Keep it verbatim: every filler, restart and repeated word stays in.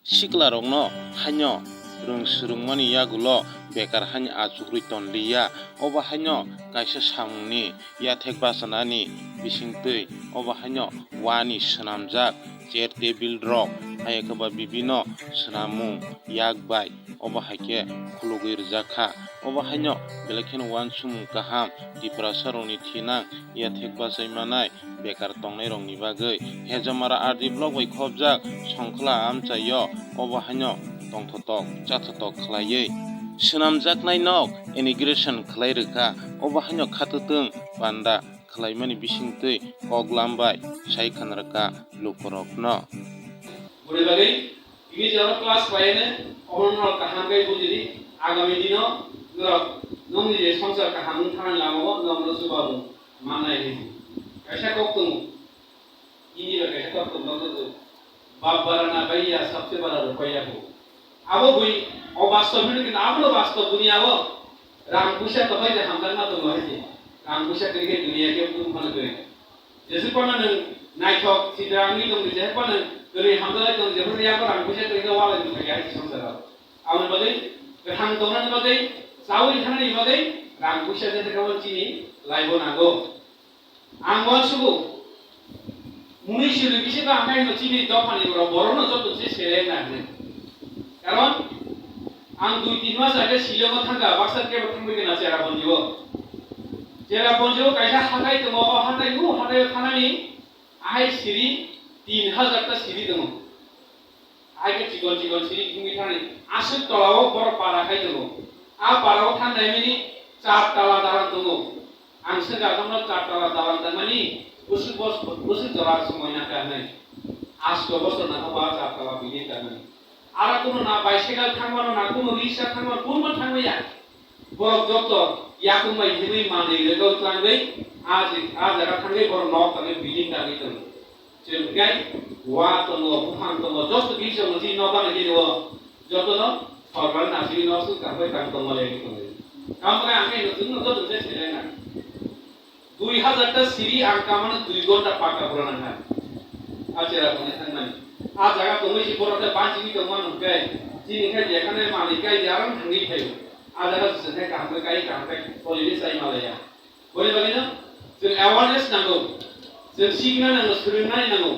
Siklarokno haino rwng swrwngmani yagulo bekar haino achukrwi tonliya. Obo haino kaisa samungni yathek bachanani bisingtwi obo haino wani swnamjak chair table rok, hai khe ba bibino swnamung yak bai obo hai khe khulugwi rijak kha. Obo haino belai kheno uansukmung kaham Tiprasarokni thinang yathek bachai manai bekar tongnairokni bagwi. Hejamara R D block bai khopjak Songkhla amchaio obo haino tongthotok chathotok khlaiwi swnamjaknai nok inauguration khlai rwkha. Obo haino khatwtwng panda khlaimani bisingtwi kok lam bai sai khanarwkha lukurokno. Boni bagwi tini je oro class paiyani, obono norok kaham khe bujidi, agami dino norok nokni je songsar kaham wng thangna lamao norokno chubabu mannai hinwi. Kaisa kok tongo, Hindi bai kaisa kok tongo, "Bap bada na bhaiya, sabse bada rupaiya ho." Abo bui, o bastob hinwi khe abono bastob duniya o. Rang puisa tokhai je hamjakma tongo hai se. Rang puisa kwrwi khe duniya khe bum phano kwrwi. Jesuk phano nwng naithok sitra wngwi tongdi, jesuk phano kwrwi hamjaklai tong, jephru yago rang puisa kwrwi khe walai tongkha hai se swngcharo. Aboni bagwi kwthang tongnani bagwi, chaui thanani bagwi rang puisa jesuk phano chini laibo nango. Ang uansukgo, mui suri bisingo ang khe hino chini dophani borok, borokno joto se sere na hinwi. Karon ang dui tin mas age Shillongo thangkha, baksa kebo thangwi gana Cherrapunjio. Cherrapunjio kaisa hathai tongo, o hathai, o hathaio thanani ahai siri tin hajar ta siri tongo. Hai khe chikon chikon siri wngwi thani aswk tolao borok para khai tongo. A parao thang naimani char tala dalan tongo. Ang swngkha tongno char tala dalan tangmani bwswk bos-, bwswk jora somoi nangkha hwnwi. Asto bosor nangkha bo a char tala building tangmani. Aro kuno na bicycle thangmano, na kuno riksha thangmano, kunbo thangmaya. Borok joto yakung bai hinwi manwi rwgwi twlangwi a je-, a jaga thangwi borok nok tangwi building tangwi tongo. Chwng khe wa tongo, buphang tongo, joto bisongo chini nok bana gini o jotono sorkar nasini nok sung tangwi tang tongo le tongo. Tamo khe ang khe chwngno joto se selai na. Dui hajar ta siri ang kamano dui gonta paka pura nangkha. A Cherrapunji thangmani. A jaga tongwi si borok khe banchigwi tongmano hwnkhe chini khe jekhane manwi kai je arang thangwi phaio. A jaga se khe kaham khe kai kaham khe tolini chai malaya. Boni bagwino chwng awareness nango, chwng sikna nango, swrwngna nango.